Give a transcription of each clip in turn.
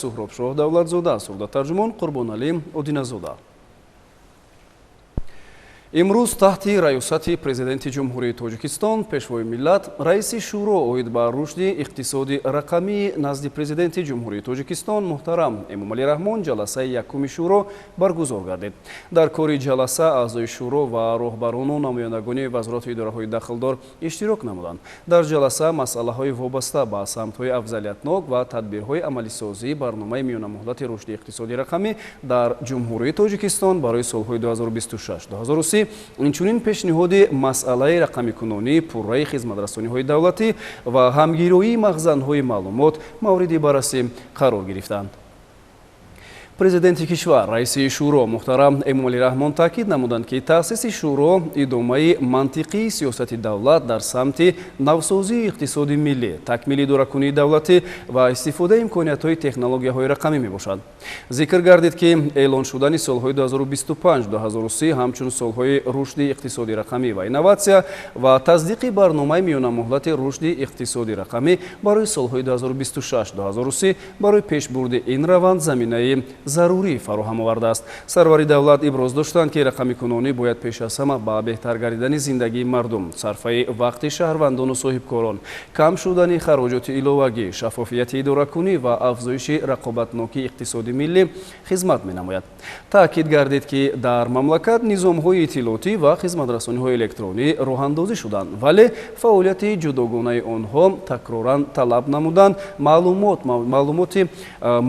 Суҳробшоҳ Давлатзода, сурдатарҷумон Қурбоналӣ Одиназода. Имрӯз таҳти раёсати Президенти Ҷумҳурии Тоҷикистон, Пешвои миллат, раиси Шӯро оид ба рушди иқтисоди рақамии назди Президенти Ҷумҳурии Тоҷикистон муҳтарам Эмомалӣ Раҳмон ҷаласаи якуми Шӯро баргузор гардид. Дар кори ҷаласа аъзои Шӯро ва роҳбарону намояндагони вазорату идораҳои дахлдор иштирок намуданд. Дар ҷаласа масъалаҳои вобаста ба самтҳои афзалиятнок ва тадбирҳои амалисозии барномаи миёнамуҳлати рушди иқтисоди рақамӣ дар Ҷумҳурии Тоҷикистон барои солҳои 2026-2030, инчунин пешниҳоди масъалаи рақамикунонии пурраи хизматрасониҳои давлатӣ ва ҳамгироии махзанҳои маълумот мавриди баррасӣ қарор гирифтанд. Президенти кишвар, раиси Шӯро муҳтарам Эмомалӣ Раҳмон таъкид намуданд, ки таъсиси Шӯро идомаи мантиқии сиёсати давлат дар самти навсозии иқтисоди миллӣ, такмили идоракунии давлатӣ ва истифодаи имкониятҳои технологияҳои рақамӣ мебошад. Зикр гардид, ки эълон шудани солҳои 2025-2030 ҳамчун солҳои рушди иқтисоди рақамӣ ва инноватсия ва тасдиқи барномаи миёнамуҳлати рушди иқтисоди рақамӣ барои солҳои 2026-2030 барои пешбурди ин раванд заминаи зарурӣ фароҳам овардааст. Сарвари давлат иброз доштанд, ки рақамикунонӣ бояд пеш аз ҳама ба беҳтар гардидани зиндагии мардум, сарфаи вақти шаҳрвандону соҳибкорон, кам шудани хароҷоти иловагӣ, шаффофияти идоракунӣ ва афзоиши рақобатнокии иқтисоди миллӣ хизмат менамояд. Таъкид гардид, ки дар мамлакат низомҳои иттилоотӣ ва хизматрасониҳои электронӣ роҳандозӣ шуданд, вале фаъолияти ҷудогонаи онҳо такроран талаб намудан маълумоти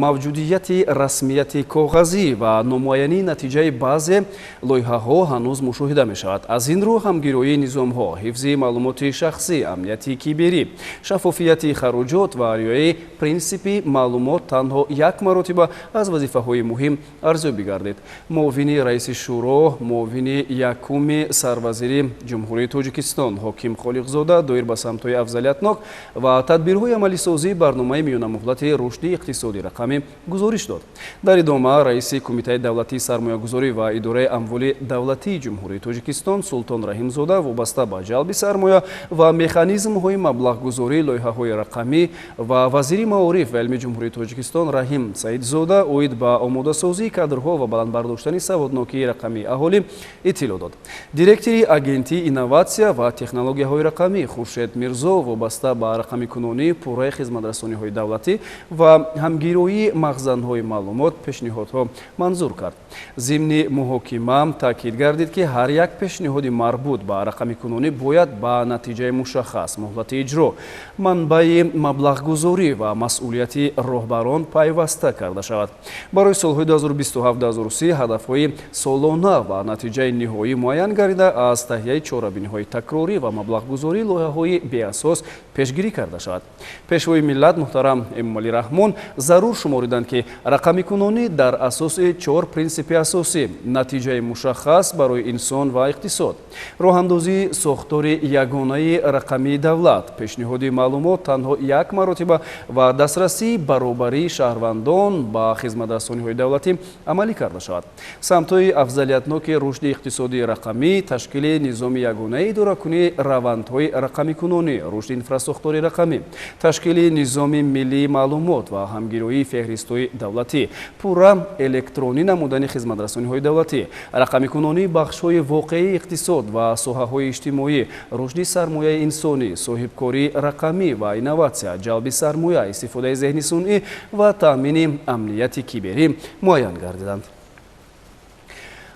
мавҷудияти расмияти коғазӣ ва номуайянии натиҷаи баъзе лоиҳаҳо ҳанӯз мушоҳида мешавад. Аз ин рӯ ҳамгироии низомҳо, ҳифзи маълумоти шахсӣ, амнияти киберӣ, шаффофияти хароҷот ва риояи принсипи маълумот танҳо як маротиба аз вазифаҳои муҳим арзёбӣ гардид. Муовини раиси Шӯро, муовини якуми сарвазири Ҷумҳурии Тоҷикистон Ҳоким Холиқзода доир ба самтҳои афзалиятнок ва тадбирҳои амалисозии барномаи миёнамуҳлати рушди иқтисоди рақамӣ гузориш дод. Дар идома раиси Кумитаи давлатии сармоягузорӣ ва идораи амволи давлатии Ҷумҳурии Тоҷикистон Султон Раҳимзода вобаста ба ҷалби сармоя ва механизмҳои маблағгузории лоиҳаҳои рақамӣ ва вазири маориф ва илми Ҷумҳурии Тоҷикистон Раҳим Саидзода оид ба омодасозии кадрҳо ва баланд бардоштани саводнокии рақамии аҳолӣ иттилоъ дод. Директори Агентии инноватсия ва технологияҳои рақамӣ Хуршед Мирзо вобаста ба рақамикунонии пурраи хизматрасониҳои давлатӣ ва ҳамгироии махзанҳои маълумот пешниҳодҳо манзур кард. Зимни муҳокима таъкид гардид, ки ҳар як пешниҳоди марбут ба рақамикунонӣ бояд ба натиҷаи мушаххас, муҳлати иҷро, манбаи маблағгузорӣ ва масъулияти роҳбарон пайваста карда шавад. Барои солҳои 2027-2030 ҳадафҳои солона ва натиҷаи ниҳоӣ муайян гардида, аз таҳияи чорабиниҳои такрорӣ ва маблағгузории лоиҳаҳои беасос пешгирӣ карда шавад. Пешвои миллат муҳтарам Эмомалӣ Раҳмон зарур шумориданд, ки рақамикунонӣ дар асоси чор принсипи асосӣ: натиҷаи мушаххас барои инсон ва иқтисод, роҳандозии сохтори ягонаи рақамии давлат, пешниҳоди маълумот танҳо як маротиба ва дастрасии баробарии шаҳрвандон ба хизматрасониҳои давлатӣ амалӣ карда шавад. Самтҳои афзалиятноки рушди иқтисодии рақамӣ, ташкили низоми ягонаи идоракунии равандҳои рақамикунонӣ, рушди инфрасохтори рақамӣ, ташкили низоми миллии маълумот ва ҳамгироии феҳристҳои давлатӣ, пурра электронӣ намудани хизматрасониҳои давлатӣ, рақамикунонии бахшҳои воқеии иқтисод ва соҳаҳои иҷтимоӣ, рушди сармояи инсонӣ, соҳибкории рақамӣ ва инноватсия, ҷалби сармоя, истифодаи зеҳни сунъӣ ва таъмини амнияти киберӣ муайян гардиданд.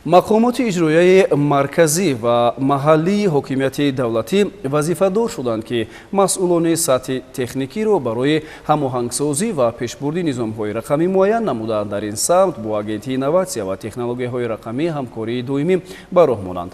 Мақомоти иҷроияи марказӣ ва маҳаллии ҳокимияти давлатӣ вазифадор шуданд, ки масъулони сатҳи техникиро барои ҳамоҳангсозӣ ва пешбурди низомҳои рақамӣ муайян намуданд, дар ин самт бо Агентии инноватсия ва технологияҳои рақамӣ ҳамкории доимӣ ба роҳ монанд.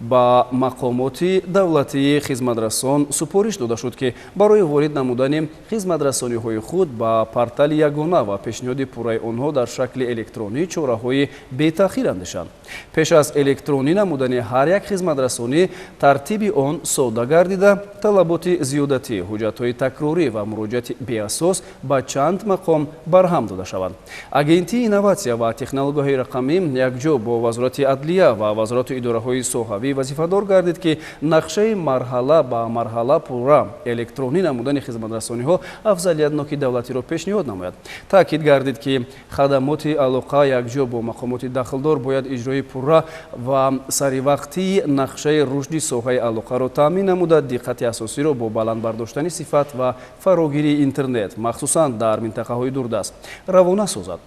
Ба мақомоти давлатии хизматрасон супориш дода шуд, ки барои ворид намудани хизматрасониҳои худ ба портали ягона ва пешниҳоди пурраи онҳо дар шакли электронӣ чораҳои бетаъхир андешанд. Пеш аз электронӣ намудани ҳар як хизматрасонӣ тартиби он сода гардида, талаботи зиёдатӣ, ҳуҷҷатҳои такрорӣ ва муроҷиати беасос ба чанд мақом барҳам дода шаванд. Агентии инноватсия ва технологияҳои рақамӣ якҷо бо Вазорати адлия ва вазорату идораҳои соҳавӣ давлатӣ вазифадор гардид, ки нақшаи марҳала ба марҳала пурра электронӣ намудани хизматрасониҳо афзалиятноки давлатиро пешниҳод намояд. Таъкид гардид, ки хадамоти алоқа якҷо бо мақомоти дахлдор бояд иҷрои пурра ва саривақтии нақшаи рушди соҳаи алоқаро таъмин намуда, диққати асосиро бо баланд бардоштани сифат ва фарогирии интернет, махсусан дар минтақаҳои дурдаст, равона созад.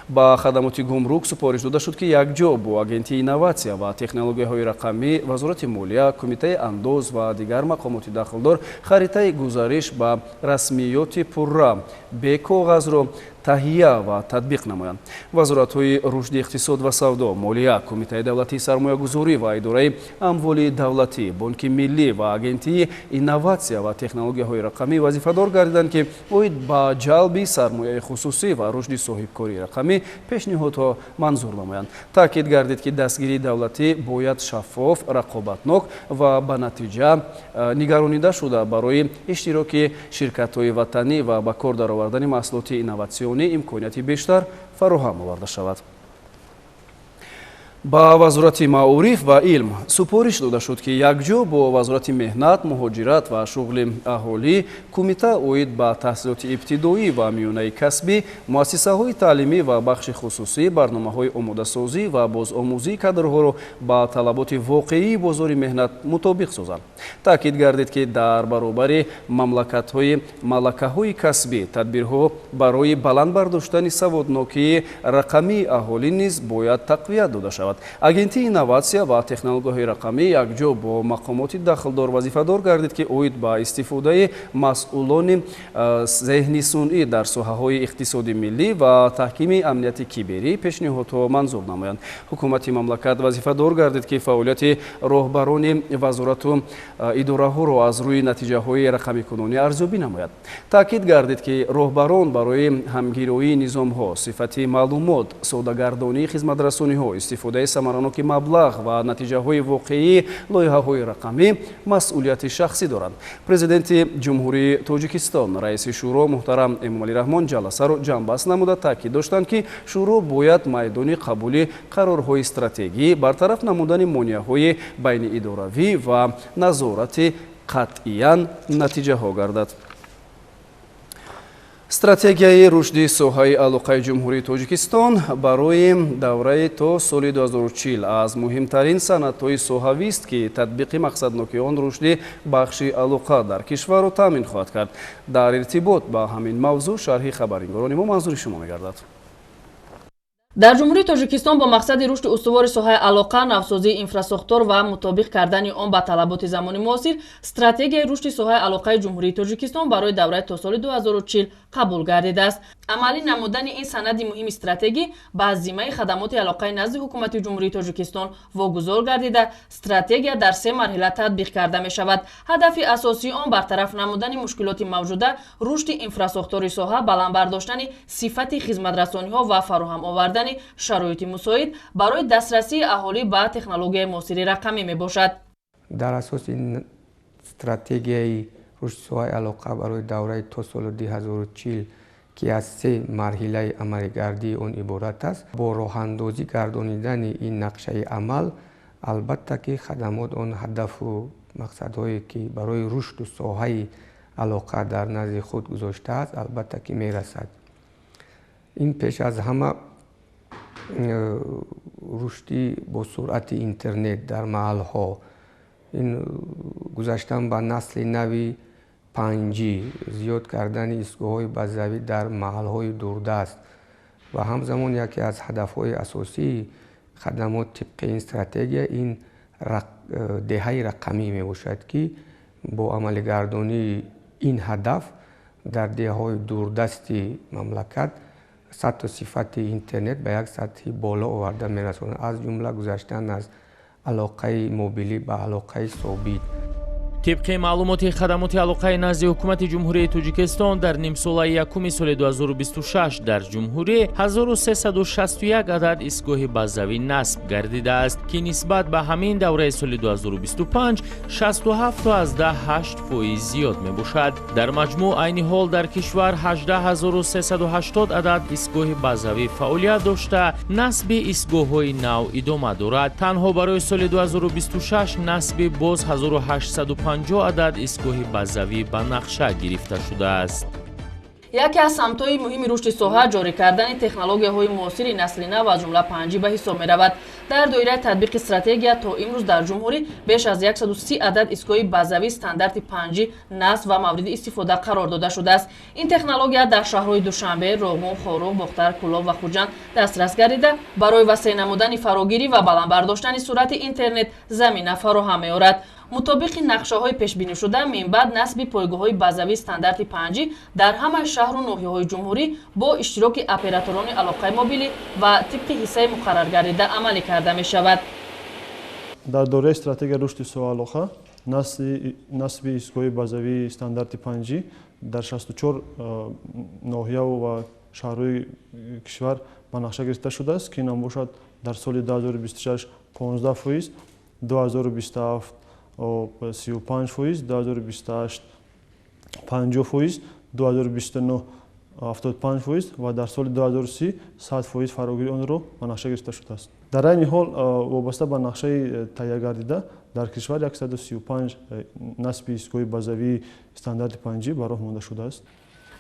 Ба хадамоти гумрук супориш дода шуд, ки якҷо бо Агентии инноватсия ва технологияҳои рақамӣ, Вазорати молия, Кумитаи андоз ва дигар мақомоти дахлдор харитаи гузариш ба расмиёти пурра бекоғазро таҳия ва татбиқ намоянд. Вазоратҳои рушди иқтисод ва савдо, молия, Кумитаи давлатии сармоягузорӣ ва идораи амволи давлатӣ, Бонки миллӣ ва Агентии инноватсия ва технологияҳои рақамӣ вазифадор гардиданд, ки оид ба ҷалби сармояи хусусӣ ва рушди соҳибкории рақамӣ пешниҳодҳо манзур намоянд. Таъкид гардид, ки дастгирии давлатӣ бояд шаффоф, рақобатнок ва ба натиҷа нигаронида шуда, барои иштироки ширкатҳои ватанӣ ва ба кор даровардани маҳсулоти инноватсионӣ имконияти бештар фароҳам оварда шавад. Ба Вазорати маориф ва илм супориш дода шуд, ки якҷо бо Вазорати меҳнат, муҳоҷират ва шуғли аҳолӣ, Кумита оид ба таҳсилоти ибтидоӣ ва миёнаи касбӣ, муассисаҳои таълимӣ ва бахши хусусӣ барномаҳои омодасозӣ ва бозомӯзии кадрҳоро ба талаботи воқеии бозори меҳнат мутобиқ созанд. Таъкид гардид, ки дар баробари мамлакатҳои малакаҳои касбӣ, тадбирҳо барои баланд бардоштани саводнокии рақамии аҳолӣ низ бояд тақвият дода шавад. Агентии инноватсия ва технологияҳои рақамӣ якҷо бо мақомоти дахлдор вазифадор гардид, ки оид ба истифодаи масъулони зеҳни сунъӣ дар соҳаҳои иқтисоди миллӣ ва таҳкими амнияти киберӣ пешниҳодҳо манзур намоянд. Ҳукумати мамлакат вазифадор гардид, ки фаъолияти роҳбарони вазорату идораҳоро аз рӯи натиҷаҳои рақамикунонӣ арзёбӣ намояд. Таъкид гардид, ки роҳбарон барои ҳамгироии низомҳо, сифати маълумот, содагардонии хизматрасониҳо, истифодаи самараноки маблағ ва натиҷаҳои воқеии лоиҳаҳои рақамӣ масъулияти шахсӣ доранд. Президенти Ҷумҳурии Тоҷикистон, раиси Шӯро муҳтарам Эмомалӣ Раҳмон ҷаласаро ҷамъбаст намуда, таъкид доштанд, ки Шӯро бояд майдони қабули қарорҳои стратегӣ, бартараф намудани монеаҳои байниидоравӣ ва назорати қатъиян натиҷаҳо гардад. Стратегияи рушди соҳаи алоқаи Ҷумҳурии Тоҷикистон барои давраи то соли 2040 аз муҳимтарин санадҳои соҳавист, ки татбиқи мақсадноки он рушди бахши алоқа дар кишварро таъмин хоҳад кард. Дар иртибот ба ҳамин мавзӯъ шарҳи хабарнигорони мо манзури шумо мегардад. Дар Ҷумҳурии Тоҷикистон бо мақсади рушди устувори соҳаи алоқа, навсозии инфрасохтор ва мутобиқ кардани он ба талаботи замони муосир стратегияи рушди соҳаи алоқаи Ҷумҳурии Тоҷикистон барои давраи то соли 2040 қабул гардидааст. Амалӣ намудани ин санади муҳими стратегӣ ба зиммаи хадамоти алоқаи назди Ҳукумати Ҷумҳурии Тоҷикистон вогузор гардида, стратегия дар се марҳила татбиқ карда мешавад. Ҳадафи асосии он бартараф намудани мушкилоти мавҷуда, рушди инфрасохтори соҳа, баланд бардоштани сифати хизматрасониҳо ва фароҳам овардани шароити мусоид барои дастрасии аҳолӣ ба технологияи муосири рақамӣ мебошад. Дар асоси стратегияи рушди соҳаи алоқа барои давраи то соли 2040, ки аз се марҳилаи амалигардии он иборат аст, бо роҳандозӣ гардонидани ин нақшаи амал, албатта ки хадамот он ҳадафу мақсадҳое, ки барои рушду соҳаи алоқа дар назди худ гузоштааст, албатта ки мерасад. Ин пеш аз ҳама рушди бо суръати интернет дар маҳалҳо, ин гузаштан ба насли нави 5G, зиёд кардани истгоҳҳои базавӣ дар маҳалҳои дурдаст ва ҳамзамон яке аз ҳадафҳои асосии хадамот тибқи ин стратегия ин деҳаи рақамӣ мебошад, ки бо амалигардонии ин ҳадаф дар деҳаҳои дурдасти мамлакат сатҳу сифати интернет ба як сатҳи боло оварда мерасонад, аз ҷумла гузаштан аз алоқаи мобилӣ ба алоқаи собит. Тибқи маълумоти хадамоти алоқаи назди ҳукумати Ҷумҳурии Тоҷикистон, дар нимсолаи якуми соли 2026 дар ҷумҳурӣ 1361 адад истгоҳи базавӣ насб гардидааст, ки нисбат ба ҳамин давраи соли 2025 67,8% зиёд мебошад. Дар маҷмӯъ айни ҳол дар кишвар 18380 адад истгоҳи базавӣ фаъолият дошта, насби истгоҳҳои нав идома дорад. Танҳо барои соли 2026 насби боз 1850 адад истгоҳи базавӣ ба нақша гирифта шудааст. Яке аз самтҳои муҳими рушди соҳа ҷорӣ кардани технологияҳои муосири насли нав, аз ҷумла 5G ба ҳисоб меравад. Дар доираи татбиқи стратегия то имрӯз дар ҷумҳурӣ беш аз 130 адад истгоҳи базавии стандарти 5G насб ва мавриди истифода қарор дода шудааст. Ин технология дар шаҳрҳои Душанбе, Роғун, Хоруғ, Бохтар, Кӯлоб ва Хуҷанд дастрас гардида, барои васеъ намудани фарогирӣ ва баланд бардоштани суръати интернет замина фароҳам меорад. Мутобиқи нақшаҳои пешбинишуда, минбаъд насби пойгоҳҳои базавии стандарти 5G дар ҳамаи шаҳру ноҳияҳои ҷумҳурӣ бо иштироки операторони алоқаи мобилӣ ва тибқи ҳиссаи муқарраргардида амалӣ карда мешавад. Дар доираи стратегияи рушди соҳаи алоқа насби истгоҳи базавии стандарти 5G дар 64 ноҳияву ва шаҳрҳои кишвар ба нақша гирифта шудааст, ки ин бошад дар соли 2026 15%, 2027 35%, 2028 50%, 2029 75% ва дар соли 2030 100% фарогирии онро ба нақша гирифта шудааст. Дар айни ҳол вобаста ба нақшаи таҳия гардида дар кишвар 135 насби истгоҳи базавии стандарти 5G ба роҳ монда шудааст.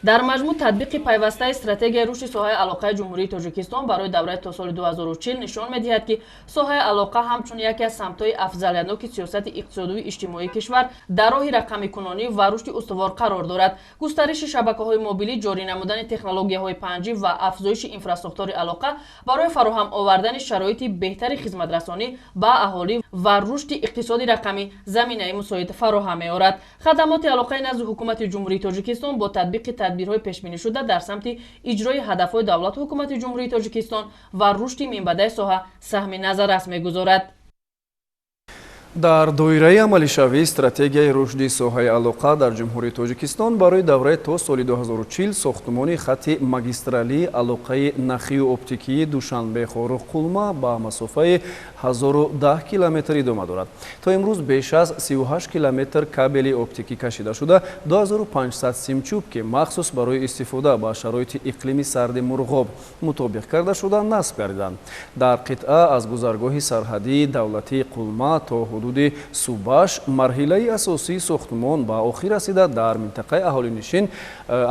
Дар маҷмӯъ татбиқи пайвастаи стратегияи рушди соҳаи алоқаи Ҷумҳурии Тоҷикистон барои давраи то соли 2040 нишон медиҳад, ки соҳаи алоқа ҳамчун яке аз самтҳои афзалиятноки сиёсати иқтисодию иҷтимоии кишвар дар роҳи рақамикунонӣ ва рушди устувор қарор дорад. Густариши шабакаҳои мобилӣ, ҷорӣ намудани технологияҳои 5G ва афзоиши инфрасохтори алоқа барои фароҳам овардани шароити беҳтари хизматрасонӣ ба аҳолӣ ва рушди иқтисоди рақамӣ заминаи мусоид фароҳам меорад. Хадамоти алоқаи назди ҳукумати Ҷумҳурии Тоҷикистон бо татбиқи тадбирҳои пешбинишуда дар самти иҷрои ҳадафҳои давлату ҳукумати Ҷумҳурии Тоҷикистон ва рушди минбаъдаи соҳа саҳми назаррас мегузорад. Дар доираи амалишавии стратегияи рушди соҳаи алоқа дар Ҷумҳурии Тоҷикистон барои давраи то соли 2040 сохтумони хатти магистралии алоқаи нахию оптикии Душанбе-Хоруғ-Қулма ба масофаи 1010 километр идома дорад. То имрӯз беш аз 38 километр кабели оптикӣ кашида шуда, 2500 симчӯб, ки махсус барои истифода ба шароити иқлими сарди Мурғоб мутобиқ карда шуда, насб гардиданд. Дар қитъа аз гузаргоҳи сарҳадии давлатии Қулма то ҳудуди Субаш марҳилаи асосии сохтумон ба охир расида, дар минтақаи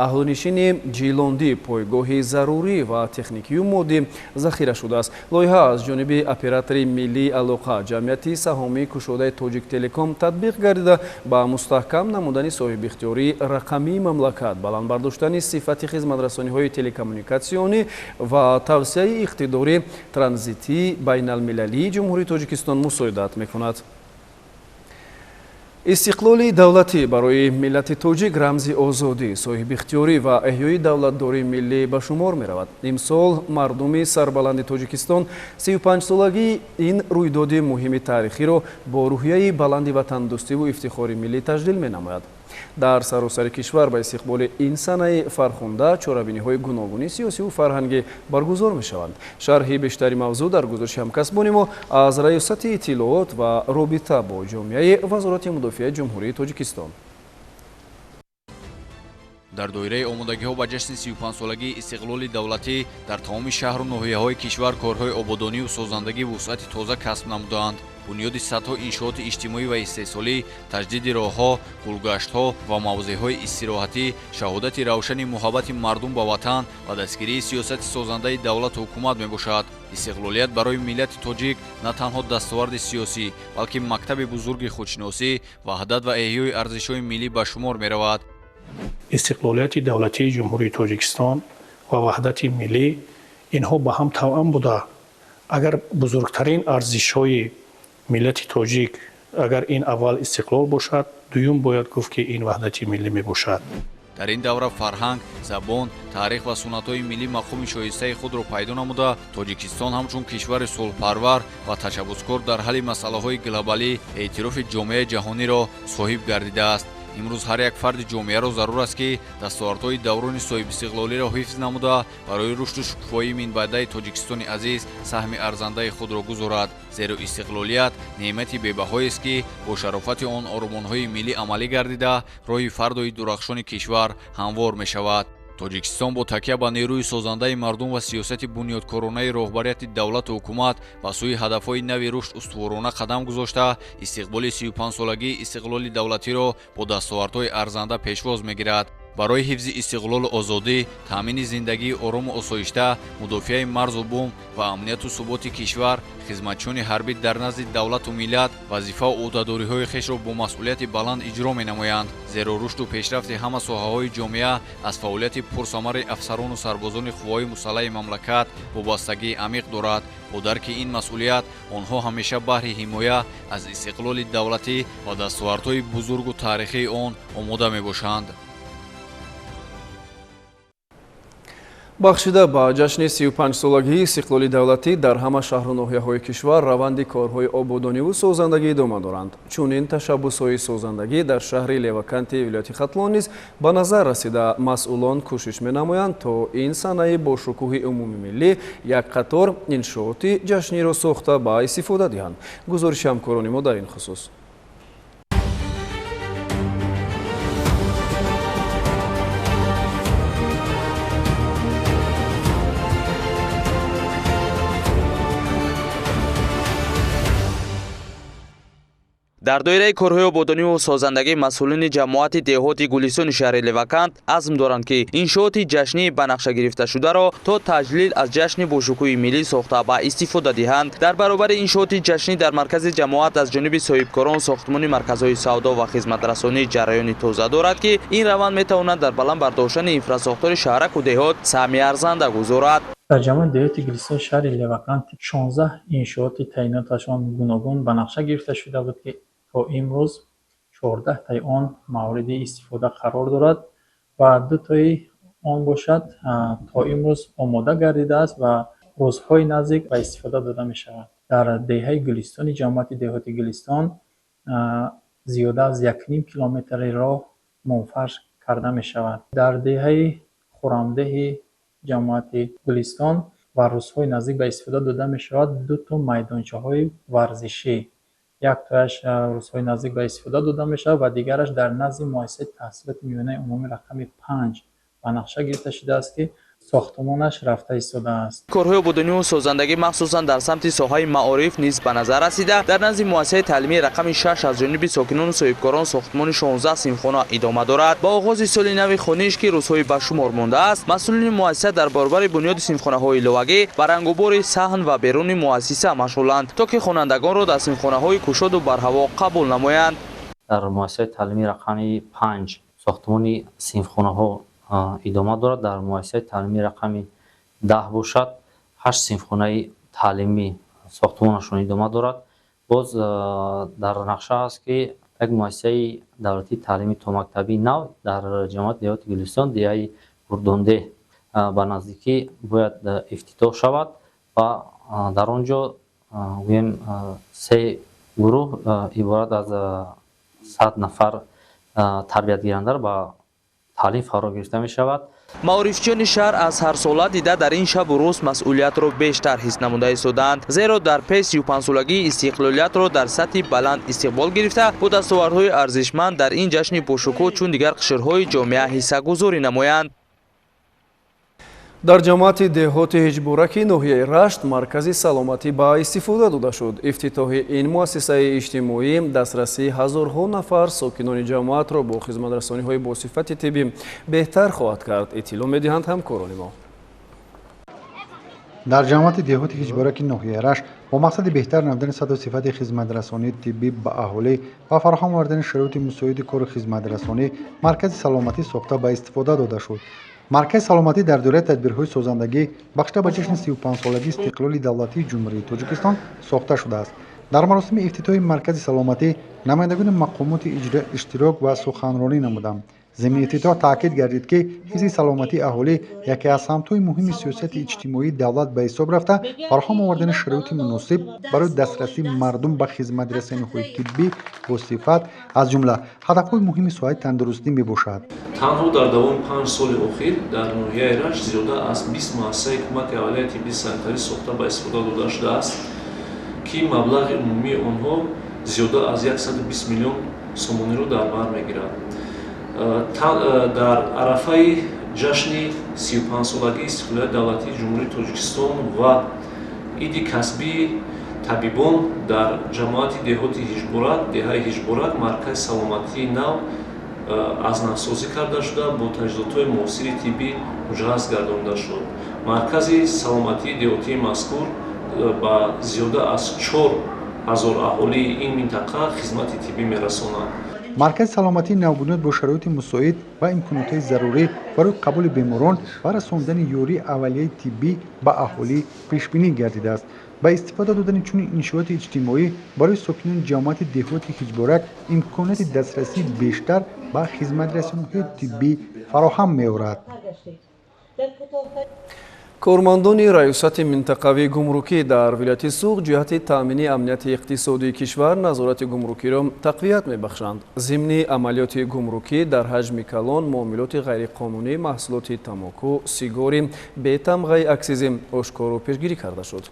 аҳолинишини Ҷилондӣ пойгоҳи зарурӣ ва техникию моддӣ захира шудааст. Лоиҳа аз ҷониби оператори миллии алоқа ҷамъияти саҳомии кушодаи Тоҷиктелеком татбиқ гардида, ба мустаҳкам намудани соҳибихтиёрии рақамии мамлакат, баланд бардоштани сифати хизматрасониҳои телекоммуникатсионӣ ва тавсеаи иқтидори транзитии байналмилалии Ҷумҳурии Тоҷикистон мусоидат мекунад. Истиқлоли давлатӣ барои миллати тоҷик рамзи озодӣ, соҳибихтиёрӣ ва эҳёи давлатдории миллӣ ба шумор меравад. Имсол мардуми сарбаланди Тоҷикистон 35-солагии ин рӯйдоди муҳими таърихиро бо рӯҳияи баланди ватандӯстиву ифтихори миллӣ таҷлил менамояд. Дар саросари кишвар ба истиқболи ин санаи фархунда чорабиниҳои гуногуни сиёсиву фарҳангӣ баргузор мешаванд. Шарҳи бештари мавзӯъ дар гузориши ҳамкасбони мо аз Раёсати иттилоот ва робита бо ҷомеаи Вазорати мудофиаи Ҷумҳурии Тоҷикистон. Дар доираи омодагиҳо ба ҷашни 35-солагии истиқлоли давлатӣ дар тамоми шаҳру ноҳияҳои кишвар корҳои ободонию созандагӣ вусъати тоза касб намудаанд. Бунёди садҳо иншооти иҷтимоӣ ва истеҳсолӣ, таҷдиди роҳҳо, гулгаштҳо ва мавзеъҳои истироҳатӣ шаҳодати равшани муҳаббати мардум ба ватан ва дастгирии сиёсати созандаи давлату ҳукумат мебошад. Истиқлолият барои миллати тоҷик на танҳо дастоварди сиёсӣ, балки мактаби бузурги худшиносӣ, ваҳдат ва эҳёи арзишҳои миллӣ ба шумор меравад. Истиқлолияти давлатии Ҷумҳурии Тоҷикистон ва ваҳдати миллӣ инҳо ба ҳам тавъам буда, агар бузургтарин арзишҳои миллати тоҷик агар ин аввал истиқлол бошад, дуюм бояд гуфт, ки ин ваҳдати миллӣ мебошад. Дар ин давра фарҳанг, забон, таърих ва суннатҳои миллӣ мақоми шоистаи худро пайдо намуда, Тоҷикистон ҳамчун кишвари сулҳпарвар ва ташаббускор дар ҳалли масъалаҳои глобалӣ эътирофи ҷомеаи ҷаҳониро соҳиб гардидааст. Имрӯз ҳар як фарди ҷомеаро зарур аст, ки дастовардҳои даврони соҳибистиқлолиро ҳифз намуда, барои рушду шукуфоии минбаъдаи Тоҷикистони азиз саҳми арзандаи худро гузорад. Зеро истиқлолият неъмати бебаҳоест, ки бо шарофати он ормонҳои миллӣ амалӣ гардида, роҳи фардои дурахшони кишвар ҳамвор мешавад. Тоҷикистон бо такя ба нерӯи созандаи мардум ва сиёсати бунёдкоронаи роҳбарияти давлату ҳукумат ба сӯи ҳадафҳои нави рушд устуворона қадам гузошта, истиқболи 35-солагии истиқлоли давлатиро бо дастовардҳои арзанда пешвоз мегирад. Барои ҳифзи истиқлолу озодӣ, таъмини зиндагии орому осоишта, мудофиаи марзу бум ва амнияту суботи кишвар, хизматчиёни ҳарбӣ дар назди давлату миллат вазифаву ӯҳдадориҳои хешро бо масъулияти баланд иҷро менамоянд. Зеро рушду пешрафти ҳама соҳаҳои ҷомеа аз фаъолияти пурсамари афсарону сарбозони қувваҳои мусаллаҳи мамлакат вобастагии амиқ дорад. Бо дарки ин масъулият онҳо ҳамеша баҳри ҳимоя аз истиқлоли давлатӣ ва дастовардҳои бузургу таърихии он омода мебошанд. Бахшида ба ҷашни 35-солагии истиқлоли давлатӣ дар ҳама шаҳру ноҳияҳои кишвар раванди корҳои ободониву созандагӣ идома доранд. Чунин ташаббусҳои созандагӣ дар шаҳри Леваканти вилояти Хатлон низ ба назар расида, масъулон кӯшиш менамоянд, то ин санаи бошукӯҳи умумимиллӣ як қатор иншооти ҷашниро сохта ба истифода диҳанд. Гузориши ҳамкорони мо дар ин хусус. Дар доираи корҳои ободониву созандагӣ масъулини ҷамоати деҳоти Гулистони шаҳри Левакант азм доранд, ки иншооти ҷашнӣ ба нақша гирифташударо то таҷлил аз ҷашни бошукӯҳи миллӣ сохта ба истифода диҳанд. Дар баробари иншооти ҷашнӣ дар маркази ҷамоат аз ҷониби соҳибкорон сохтмони марказҳои савдо ва хизматрасонӣ ҷараёни тоза дорад, ки ин раванд метавонад дар баланд бардоштани инфрасохтори шаҳраку деҳот саҳми арзанда гузорад. Дар ҷамоати деҳоти Гулистони шаҳри Левакант 16 иншооти таъиноташон гуногун ба нақша гирифта шуда буд, ки то имрӯз 14 таи он мавриди истифода қарор дорад ва дутои он бошад то имрӯз омода гардидааст ва рӯзҳои наздик ба истифода дода мешавад. Дар деҳаи Гулистони ҷамоати деҳоти Гулистон зиёда аз 1,5 километри роҳ мунфарш карда мешавад. Дар деҳаи Хурамдеҳи ҷамоати Гулистон ва рӯзҳои наздик ба истифода дода мешавад дуто майдончаҳои варзишӣ. Яктояш рӯзҳои наздик ба истифода дода мешавад ва дигараш дар назди муассисаи таҳсилоти миёнаи умумӣ рақами 5 ба нақша гирифта шудааст, ки сохтмонаш рафта истодааст. Корҳои ободониву созандагӣ махсусан дар самти соҳаи маориф низ ба назар расида, дар назди муассисаи таълимии рақами 6 аз ҷониби сокинону соҳибкорон сохтмони 16 синфхона идома дорад. Ба оғози соли нави хониш, ки рӯзҳои ба шумор мондааст, масъулини муассиса дар баробари бунёди синфхонаҳои иловагӣ ба рангубори саҳн ва беруни муассиса машғуланд, то ки хонандагонро дар синфхонаҳои кушоду барҳаво қабул намоянд. Дар муассисаи таълимии рақами 5 сохтмони синфхонаҳо идома дорад. Дар муассисаи таълимии рақами 10 бошад, 8 синфхонаи таълимӣ сохтмонашон идома дорад. Боз дар нақша аст, ки як муассисаи давлатии таълимии томактабии нав дар ҷамоати деҳоти Гулистон, деҳаи Гурдондеҳ ба наздикӣ бояд ифтитоҳ шавад ва дар он ҷо гӯем 3 гурӯҳ иборат аз 100 нафар тарбиятгирандаро ба таълим фаро гирифта мешавад. Маорифчиёни шаҳр аз ҳарсола дида дар ин шабу рӯз масъулиятро бештар ҳис намуда истодаанд, зеро дар пеш 35-солагии истиқлолиятро дар сатҳи баланд истиқбол гирифта, бо дастовардҳои арзишманд дар ин ҷашни бошукӯҳ чун дигар қишрҳои ҷомеа ҳиссагузорӣ намоянд. Дар ҷамоати деҳоти Ҳиҷбураки ноҳияи Рашт маркази саломатӣ ба истифода дода шуд. Ифтитоҳи ин муассисаи иҷтимоӣ дастрасии ҳазорҳо нафар сокинони ҷамоатро бо хизматрасониҳои босифати тиббӣ беҳтар хоҳад кард, иттилоъ медиҳанд ҳамкорони мо. Дар ҷамоати деҳоти Ҳиҷбураки ноҳияи Рашт бо мақсади беҳтар намудани сатҳу сифати хизматрасонии тиббӣ ба аҳолӣ ва фароҳам овардани шароити мусоиди кору хизматрасонӣ маркази саломатӣ сохта ба истифода дода шуд. Маркази саломатӣ дар доираи тадбирҳои созандагӣ бахшида ба ҷашни 35-солагии истиқлоли давлатии Ҷумҳурии Тоҷикистон сохта шудааст. Дар маросими ифтитоҳи маркази саломатӣ намояндагони мақомоти иҷроия иштирок ва суханронӣ намуданд. Зимни ифтитоҳ таъкид гардид, ки ҳифзи саломатии аҳолӣ яке аз самтҳои муҳими сиёсати иҷтимоии давлат ба ҳисоб рафта, фароҳам овардани шароити муносиб барои дастрасии мардум ба хизматрасониҳои тиббӣ бо сифат аз ҷумла ҳадафҳои муҳими соҳаи тандурустӣ мебошад. Танҳо дар давоми 5 соли охир дар ноҳияи Рашт зиёда аз 20 муассисаи кӯмаки аввалияи тиббии санитарӣ сохта ба истифода дода шудааст, ки маблағи умумии онҳо зиёда аз 120 миллион сомониро дар бар мегирад. Дар арафаи ҷашни 35-солагии истиқлолияти давлатии Ҷумҳурии Тоҷикистон ва иди касбии табибон дар ҷамоати деҳоти Ҳижборак, деҳаи Ҳижборак, маркази саломатии нав аз навсозӣ карда шуда, бо таҷҳизотҳои муосири тиббӣ муҷаҳҳаз гардонида шуд. Маркази саломатии деҳотии мазкур ба зиёда аз 4000 аҳолии ин минтақа хизмати тиббӣ мерасонад. Маркази саломатии навбунёд бо шароити мусоид ва имкониятҳои зарурӣ барои қабули беморон ва расондани ёрии аввалияи тиббӣ ба аҳолӣ пешбинӣ гардидааст. Ба истифода додани чунин иншооти иҷтимоӣ барои сокинони ҷамоати деҳоти Ҳиҷборак имконияти дастрасии бештар ба хизматрасониҳои тиббӣ фароҳам меорад. Кормандони раёсати минтақавии гумрукӣ дар вилояти Суғд ҷиҳати таъмини амнияти иқтисодии кишвар назорати гумрукиро тақвият мебахшанд. Зимни амалиёти гумрукӣ дар ҳаҷми калон муомилоти ғайриқонунии маҳсулоти тамоку, сигори бетамғаи аксизӣ ошкору пешгирӣ карда шуд.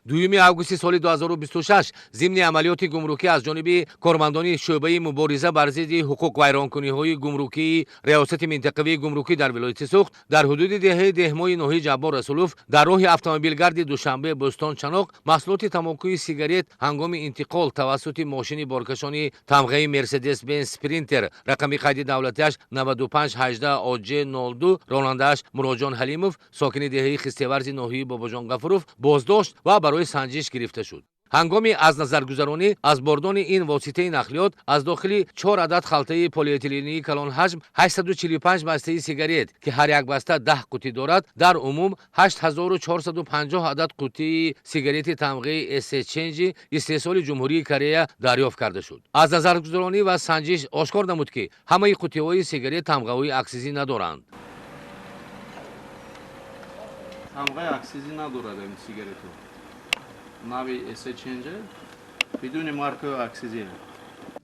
2 августи соли 2026 зимни амалиёти гумрукӣ аз ҷониби кормандони шӯъбаи мубориза бар зидди ҳуқуқвайронкуниҳои гумрукии Риёсати минтақавии гумрукӣ дар вилояти Суғд дар ҳудуди деҳаи Деҳмои ноҳияи Ҷаббор Расулов дар роҳи автомобилгарди Душанбе Бӯстон Чаноқ маҳсулоти тамокуи сигарет ҳангоми интиқол тавассути мошини боркашони тамғаи Мерседес Бенз Спринтер рақами қайди давлатиаш 9518 Оҷ 02 ронандааш Муроҷон Ҳалимов сокини деҳаи Хистеварзи ноҳияи Бобоҷон Ғафуров боздошт ва барои санҷиш гирифта шуд. Ҳангоми аз назаргузаронӣ аз бордони ин воситаи нақлиёт аз дохили 4 адад халтаи полиэтилении калонҳаҷм 845 бастаи сигарет, ки ҳар як баста 10 қутӣ дорад, дар умум 8450 адад қутии сигарети тамғаи Эсеченҷи истеҳсоли Ҷумҳурии Корея дарёфт карда шуд. Аз назаргузаронӣ ва санҷиш ошкор намуд, ки ҳамаи қутиҳои сигарет тамғаҳои аксизӣ надоранд. Тамғаи аксизӣ надорад ин сигаретҳо. Нави Эсеченҷа бидуни маркаи аксизӣ.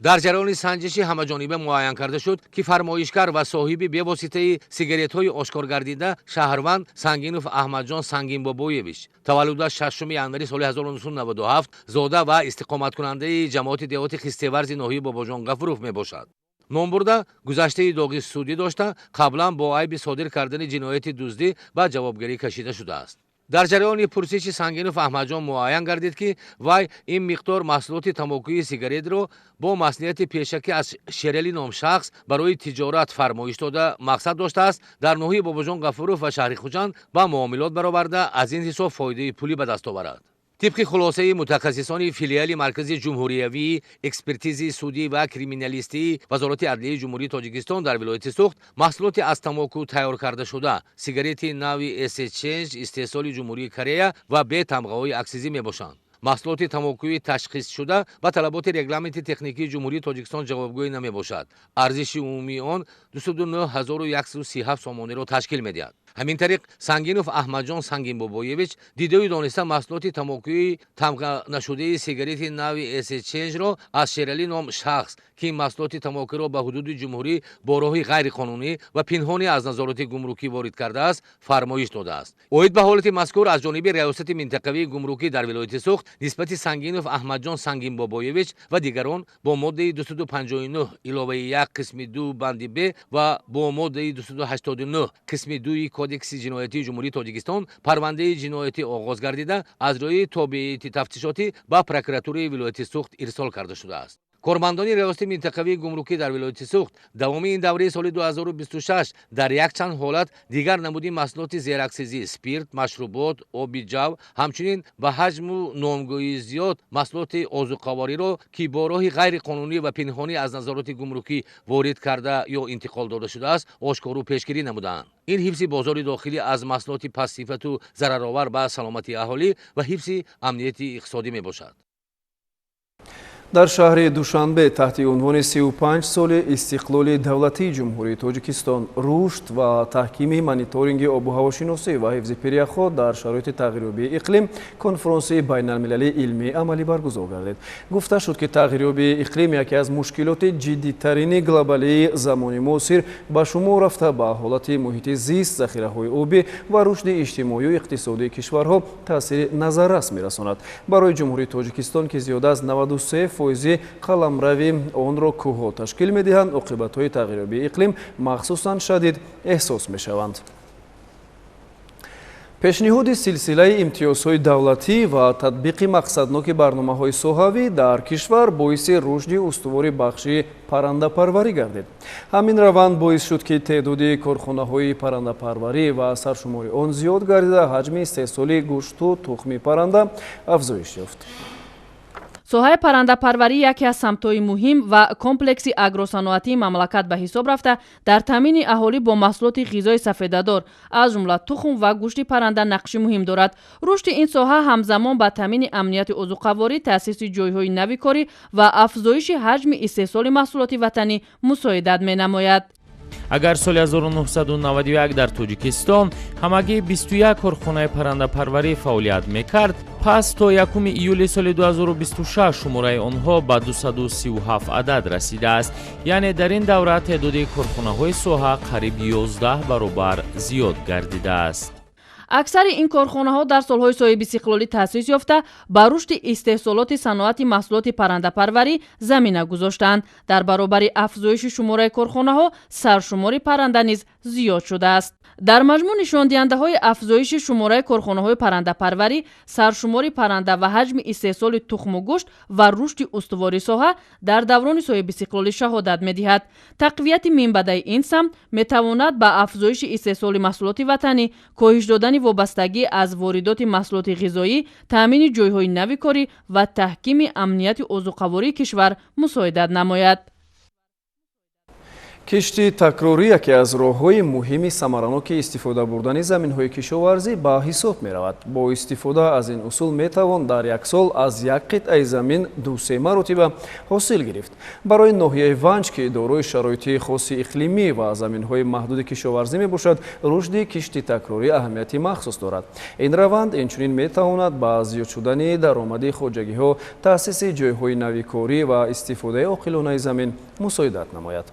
Дар ҷараёни санҷиши ҳамаҷониба муайян карда шуд, ки фармоишгар ва соҳиби бевоситаи сигаретҳои ошкоргардида шаҳрванд Сангинов Аҳмадҷон Сангинбобоевич, таваллудаш 6 январи соли 1997, зода ва истиқоматкунандаи ҷамоати деҳоти Хистеварзи ноҳияи Бобоҷон Ғафуров мебошад. Номбурда гузаштаи доғи судӣ дошта, қаблан бо айби содир кардани ҷинояти дуздӣ ба ҷавобгарӣ кашида шудааст. Дар ҷараёни пурсиши Сангинов Аҳмадҷон муайян гардид, ки вай ин миқдор маҳсулоти тамокуи сигаретро бо маслиҳати пешакӣ аз Шерали ном шахс барои тиҷорат фармоиш дода мақсад доштааст дар ноҳияи Бобоҷон Ғафуров ва шаҳри Хуҷанд ба муомилот бароварда аз ин ҳисоб фоидаи пулӣ ба даст оварад. Тибқи хулосаи мутахассисони филиали Маркази ҷумҳуриявии экспертизи судӣ ва криминалистии Вазорати адлияи Ҷумҳурии Тоҷикистон дар вилояти Суғд маҳсулоти аз тамоку тайёр карда шуда сигарети нави Эсеченҷ истеҳсоли Ҷумҳурии Корея ва бе тамғаҳои аксизӣ мебошанд. Маҳсулоти тамокуи ташхисшуда ба талаботи регламенти техникии Ҷумҳурии Тоҷикистон ҷавобгӯӣ намебошад. Арзиши умумии он 209 137 сомониро ташкил медиҳад. Ҳамин тариқ Сангинов Аҳмадҷон Сангинбобоевич дидаю дониста маҳсулоти тамокуи тамға нашудаи сигарети нави Эсеченҷро аз Шералӣ ном шахс, ки ин маҳсулоти тамокуро ба ҳудуди ҷумҳурӣ бо роҳи ғайриқонунӣ ва пинҳонӣ аз назорати гумрукӣ ворид кардааст, фармоиш додааст. Оид ба ҳолати мазкур аз ҷониби Риёсати минтақавии гумрукӣ дар вилояти Суғд нисбати Сангинов Аҳмадҷон Сангинбобоевич ва дигарон бо моддаи 259 иловаи 1 қисми 2 банди б ва бо моддаи 289 қисми 2 Кодекси ҷиноятии Ҷумҳурии Тоҷикистон парвандаи ҷиноятӣ оғоз гардида, аз рӯи тобеияти тафтишотӣ ба прокуратураи вилояти Суғд ирсол карда шудааст. Кормандони Риёсати минтақавии гумрукӣ дар вилояти Суғд давоми ин давраи соли 2026 дар якчанд ҳолат дигар намуди маҳсулоти зераксизӣ, спирт, машрубот, оби ҷав, ҳамчунин ба ҳаҷму номгӯии зиёд маҳсулоти озуқавориро, ки бо роҳи ғайриқонунӣ ва пинҳонӣ аз назороти гумрукӣ ворид карда ё интиқол дода шудааст, ошкору пешгирӣ намудаанд. Ин ҳифзи бозори дохилӣ аз маҳсулоти пастсифату зараровар ба саломатии аҳолӣ ва ҳифзи амнияти иқтисодӣ мебошад. Дар шаҳри Душанбе таҳти унвони 35 соли истиқлоли давлатии Ҷумҳурии Тоҷикистон рушд ва таҳкими мониторинги обу ҳавошиносӣ ва ҳифзи пиряхҳо дар шароити тағйирёбии иқлим конфронсии байналмилалии илмии амалӣ баргузор гардид. Гуфта шуд, ки тағйирёбии иқлим яке аз мушкилоти ҷиддитарини глобалии замони муосир ба шумор рафта, ба ҳолати муҳити зист, захираҳои обӣ ва рушди иҷтимоию иқтисодии кишварҳо таъсири назаррас мерасонад. Барои Ҷумҳурии Тоҷикистон, ки зиёда аз 93% қаламрави онро кӯҳҳо ташкил медиҳанд, оқибатҳои тағйирёбии иқлим махсусан шадид эҳсос мешаванд. Пешниҳоди силсилаи имтиёзҳои давлатӣ ва татбиқи мақсадноки барномаҳои соҳавӣ дар кишвар боиси рушди устувори бахши паррандапарварӣ гардид. Ҳамин раванд боис шуд, ки теъдоди корхонаҳои паррандапарварӣ ва саршумори он зиёд гардида, ҳаҷми истеҳсоли гӯшту тухми парранда афзоиш ёфт. Соҳаи паррандапарварӣ яке аз самтҳои муҳим ва комплекси агросаноатии мамлакат ба ҳисоб рафта, дар таъмини аҳолӣ бо маҳсулоти ғизои сафедадор, аз ҷумла тухм ва гӯшти парранда нақши муҳим дорад. Рушди ин соҳа ҳамзамон ба таъмини амнияти озуқаворӣ, таъсиси ҷойҳои нави корӣ ва афзоиши ҳаҷми истеҳсоли маҳсулоти ватанӣ мусоидат менамояд. Агар соли 1991 дар Тоҷикистон ҳамагӣ 21 корхонаи паррандапарварӣ фаъолият мекард, пас то 1 июли соли 2026 шумораи онҳо ба 237 адад расидааст. Яъне дар ин давра теъдоди корхонаҳои соҳа қариб 11 баробар зиёд гардидааст. Аксари ин корхонаҳо дар солҳои соҳибистиқлолӣ таъсис ёфта, ба рушди истеҳсолоти саноати маҳсулоти паррандапарварӣ замина гузоштаанд. Дар баробари афзоиши шумораи корхонаҳо саршумори парранда низ зиёд шудааст. Дар маҷмӯъ нишондиҳандаҳои афзоиши шумораи корхонаҳои паррандапарварӣ, саршумори парранда ва ҳаҷми истеҳсоли тухму гӯшт ва рушди устувори соҳа дар даврони соҳибистиқлолӣ шаҳодат медиҳад. Тақвияти минбаъдаи ин самт метавонад ба афзоиши истеҳсоли маҳсулоти ватанӣ, коҳиш додани вобастагӣ аз воридоти маҳсулоти ғизоӣ, таъмини ҷойҳои нави корӣ ва таҳкими амнияти озуқавории кишвар мусоидат намояд. Кишти такрорӣ яке аз роҳҳои муҳими самараноки истифода бурдани заминҳои кишоварзӣ ба ҳисоб меравад. Бо истифода аз ин усул метавон дар як сол аз як қитъаи замин ду-се маротиба ҳосил гирифт. Барои ноҳияи Ванҷ, ки дорои шароити хоси иқлимӣ ва заминҳои маҳдуди кишоварзӣ мебошад, рушди кишти такрорӣ аҳамияти махсус дорад. Ин раванд инчунин метавонад ба зиёд шудани даромади хоҷагиҳо, таъсиси ҷойҳои нави корӣ ва истифодаи оқилонаи замин мусоидат намояд.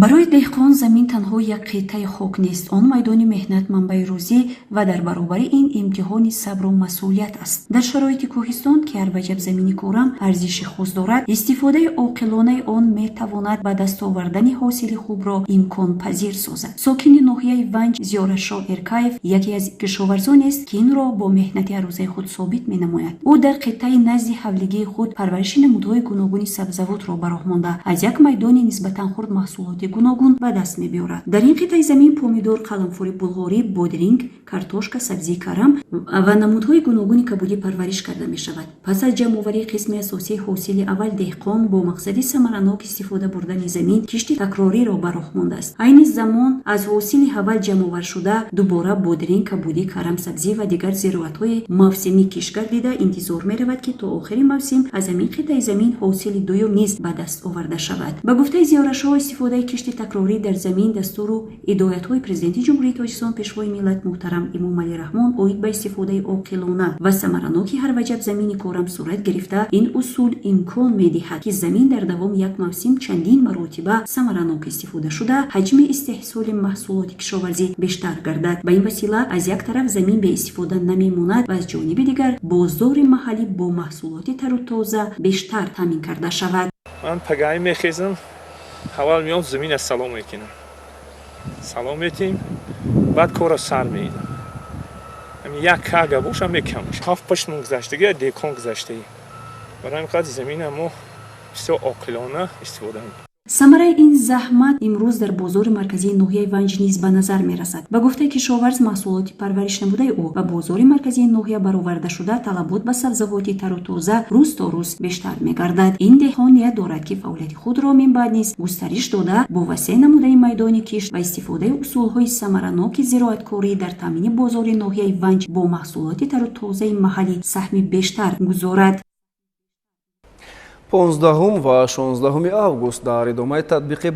Барои деҳқон замин танҳо як қитъаи хок нест. Он майдони меҳнат, манбаи рӯзӣ ва дар баробари ин имтиҳони сабру масъулият аст. Дар шароити кӯҳистон, ки ҳар ваҷаб замини корам арзиши хос дорад, истифодаи оқилонаи он метавонад ба даст овардани ҳосили хубро имконпазир созад. Сокини ноҳияи Ванҷ Зиёратшоҳ Эркаев яке аз кишоварзонест, ки инро бо меҳнати ҳаррӯзаи худ собит менамояд. Ӯ дар қитъаи назди ҳавлигии худ парвариши намудҳои гуногуни сабзавотро ба роҳ монда, аз як майдони нисбатан хурд маҳсулоти гуногун ба даст мебиёрад. Дар ин қитъаи замин помидор, қаламфури булғорӣ, бодринг, картошка, сабзии карам ва намудҳои гуногуни кабудӣ парвариш карда мешавад. Пас аз ҷамъоварии қисми асосии ҳосили аввал, деҳқон бо мақсади самаранок истифода бурдани замин кишти такрориро ба роҳ мондааст. Айни замон аз ҳосили аввал ҷамъоваршуда дубора бодринг, кабудӣ, карам, сабзӣ ва дигар зироатҳои мавсимӣ кишт гардида, интизор меравад, ки то охири мавсим аз ҳамин қитъаи замин ҳосили дуюм низ ба даст оварда шавад. Ба гуфтаи Зиёратшоҳ, истифодаи кишти такрорӣ дар замин дастуру ҳидоятҳои Президенти Ҷумҳурии Тоҷикистон, Пешвои миллат муҳтарам Эмомалӣ Раҳмон оид ба истифодаи оқилона ва самараноки ҳар ваҷаб замини корам сурат гирифта, ин усул имкон медиҳад, ки замин дар давоми як мавсим чандин маротиба самаранок истифода шуда, ҳаҷми истеҳсоли маҳсулоти кишоварзӣ бештар гардад. Ба ин васила аз як тараф замин беистифода намемонад ва аз ҷониби дигар бозори маҳаллӣ бо маҳсулоти тару тоза бештар таъмин карда шавад. Ман пагаҳӣ мехезам, аввал меом замина салом мекунам, салом метиҳем, баъд корро сар медам. Як кага боша мекам, ҳафт пашмон гузаштагӣ, деҳқон гузаштагӣ. Барои ҳамин қадр замина мо бисёр оқилона истифода мекунем. Самараи ин заҳмат имрӯз дар бозори марказии ноҳияи Ванҷ низ ба назар мерасад. Ба гуфтаи кишоварз, маҳсулоти парвариш намудаи ӯ ба бозори марказии ноҳия бароварда шуда, талабот ба сабзавоти тару тоза рӯз то рӯз бештар мегардад. Ин деҳқон ният дорад, ки фаъолияти худро минбаъд низ густариш дода, бо васеъ намудани майдони кишт ва истифодаи усулҳои самараноки зироаткорӣ дар таъмини бозори ноҳияи Ванҷ бо маҳсулоти тару тозаи маҳаллӣ саҳми бештар гузорад. 15 ва 16 август дар идомаи татбиқи